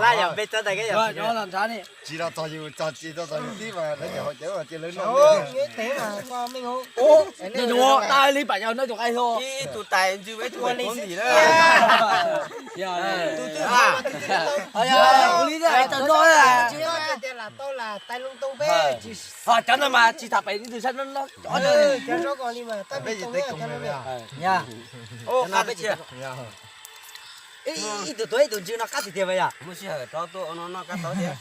Laj yog peb txawb tais keb yog. Tsis los txog yus, txog tsis tau txog yus tib mas lawv cov hauv cawv mas cia lawv noj. Tus tais ntxwg ib tug tais ntxwg ib tug tais li xwb. Tus twg tais noj tias lam tau lam tais loo tau peb. Cov no mas tsis tham pem ib tug sab no. Cov zaub ko li mas tab peb tsis tau. Ib tug tuav ib tug ntswg no qab tiag tiag mas yog. Muaj sij hawm rov tuaj no noj kab tau thiab.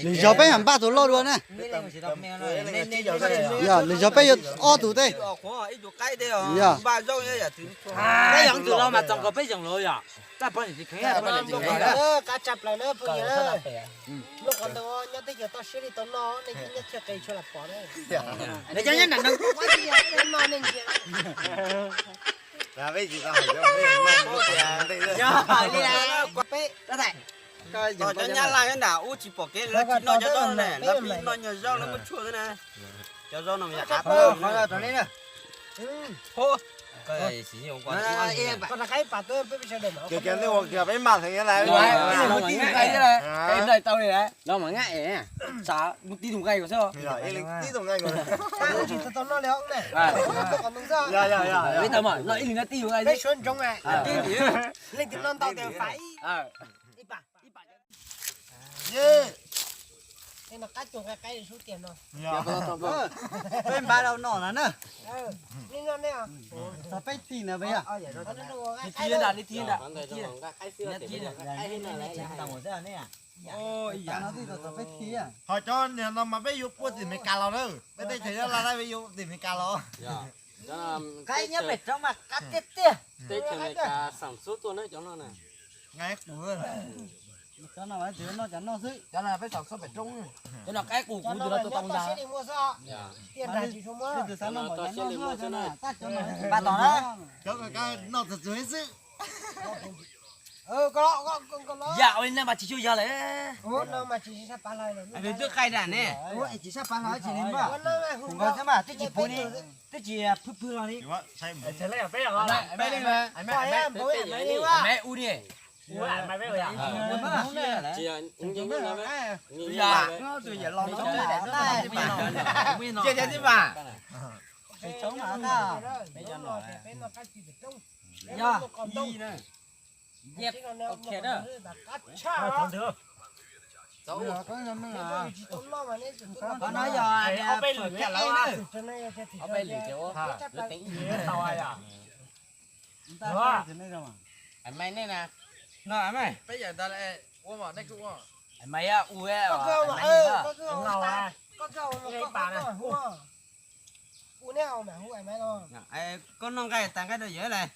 Nws zog peb yog npaj tus loj dua na. Yog nws zog peb yuav ob tug tej. Yog peb yog tus no mas txog nkaus peb yeej los yom. Qab tshaj plaws na phooj ywg. Lub qhov ntawd nyob teb chaws toj siab li tau noj, nej nyob chaw qis tshua lam pom na. Nyob nram no, peb cov Nyab Laj nram ub tsis pom kev lawv tsis noj cov zaub ne, lawv pheej noj nyuag zaub lawv muab tshuaj xwb na. Cov zaub no yog av. Peb mas tau li, tib tus nqaij xwb. Tsis tau noj li. Peb tau mas noj ib leeg noj tib tus nqaij xwb. Leej twg noj ntau tias fais. Peb npaj rau noj na. Txog peb tig na peb yog. Ho cov niag no mas peb yuav puag tim Meskas los na. Peb teb chaws Nyab Laj peb yuav tim Meskas los. Qaib nyob pem roob mas qab tiag tiag. Teb chaws Amelikas xam xub tuaj na cov no na. Cov no mas tsis noj cov noj xwb. Cov no peb xam xub pem roob. Cov no qaib qus kuv tus no tuaj tau ntag. Tus xav noj npaum cov noj noj cov no, tab cov no npaj tos na. Cov noj txog txog xwb. Yam ua li no mas tsis tshua yog lawm. Nws twb qaij dam ne. Tsis sab pav hlo tsis li npaj. Kuv nkaus xwb mas twb tsis puv li, twb tsis phwj phwj hlo li. Peb li, peb li. Maiv ua ni. Cia cia tib mas. Yog, ok na. Qhov no yog ob peb lwm, ob peb lwm ces ua lawv teev ib tau. Maiv nej na, no maiv. Peb yam ntawd ua mas nej kuj ua. Maiv ua, koj noj nqaij tas nqaij rau yawg lawm.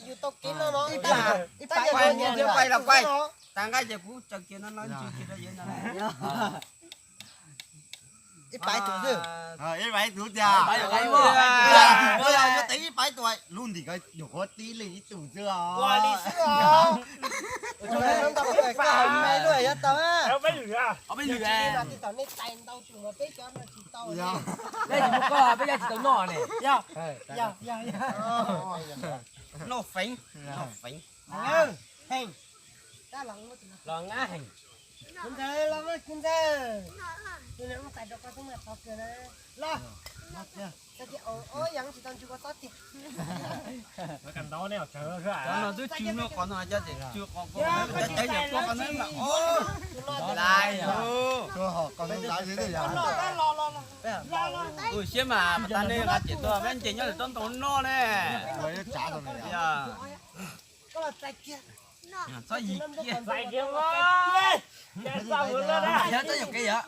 Yus tau kev no no, ib pab, tas nqaij ces kuv tsaws kiag no no, tsaws kiag rau yawg no. Ib pab ib tug xwb. Ib pab ib tug tiag. Yuav teev ib pab ib tug, lub ntim ko nyuam qhuav tib leeg ib tug xwb os. Ua li xwb os. Ob peb lwm, nej tais ntau tus mas peb cov no tsis tau. Peb tsis muaj koj peb yeej tsis tau noj ne. Noj feev, noj feev. Heej, los ngab heev. Kuv ntxawg, los mas kuv ntxawg, tus niag tais rau koj xwb mas qhov kawg na. Los, tag kis ob yam tsis tau ntsw koj tob tiag. Cov no twb tsw no qhov no cov tseem tsw qhov ko, cov yawg koj qhov no. Tus siab mas tas nej nqa tiam tuaj peb nce nyob lawm tsob ntoo noj ne. Txhob yig kiag. Yog txoj yuam kev yog.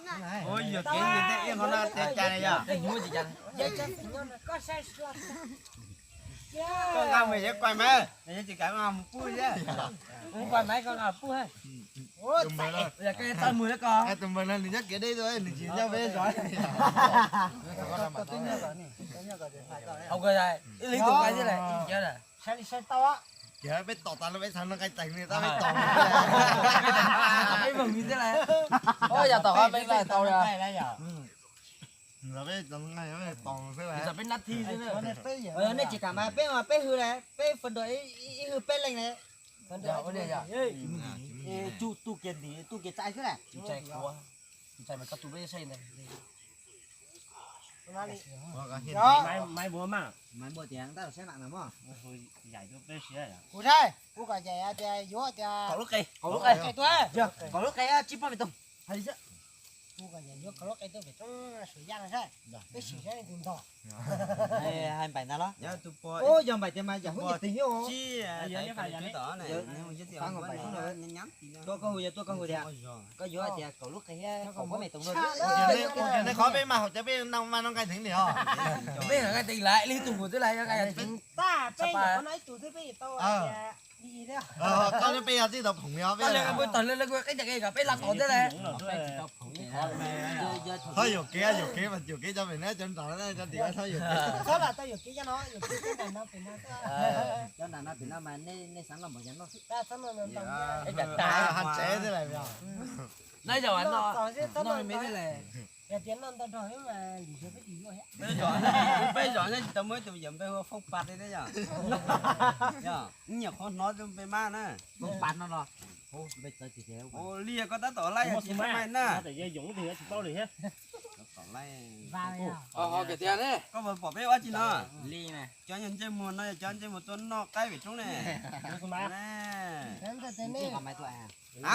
Ua yuam kev yog tej ib qho no tias cas ne yog. Koj nqa mus yuav kuai maiv, yuav tsis kav nqa mus pub thiab. Kuai maiv koj nqa pub. Tus npawg no nws nyob kev deb tuaj nws tsis nyob peb zos. Ib leeg tus nqaij thiab lawm. Sai li sai tau. Ces peb tom tas no peb xav noj nqaij teev li tab peb tom. Peb moog li thiab lawm. Yog tom qab peb nqaij tau li. Peb nab thi xwb. Nej tsis kam mas peb mas peb hwj lawm, peb fo nrog ib hwj peb leej lawm. Tsuj tu kiag ntim tu kiag txais xwb lawm. Tsis txais kuv, tsis txais mas koj tu peb saib ntawd. Maiv npua mas, maiv npua tias ntab los saib mam na mog. Kuv saib, kuv kom yam tias yuav tias kaum lub qe, kaum lub qe, kaum lub qe tsib pab me toog hais li xwb. Kuv kom yam yuav kaum lub qe tuaj pem roob Suav Yaj no saib, peb sim saib tus ntog. Hais npaim ntag los? Ub, yog npaim tias mas yam huab nyiaj tes nyob. Tua koj hu, yog tua koj hu tias koj yuav tias kaum lub qe thiab kaum pab me toog. Ua cas nej qhov peb mas haum cawv peb no mas no nqaij teev li os. Peb nqaij teev lawm, li tus nkaus twb lawm, nqaij teev. Koj peb yog tib tau phoom li os. Koj li peb yog tib tau phoom li os. Peb tog li lawv kuj qib cag ke kom peb la qhov thiab lawm. Txhob yuam kev, yuam kev mas yuam kev cov pem no, cov nram no, cov tim no txhob yuam kev. Txhob lam tau yuam kev cov no, yuam kev cov nram no pem no. Cov nram no pem no mas nej xav noj npaum cas noj xwb. Hais tsev xwb lawm. Noj yog noj, noj me me xwb lawm. Yog tias noj ntau nrog mas lim hiam peb tsis yuav thiab. Peb zos nej tsis tau muaj ib tug yawm npe hu ua Foob Pas li thiab yog? Yog, nyiam qhuav hnov tus npe mas na. Foob Pas no los. Ua li koj tab tom laij yog tsis Foob Pas na. Koj puas pom peb ua tsi no? Cov nyuag ntsej muag no yog cov ntsej muag tuaj noj qaib pem roob ne. A,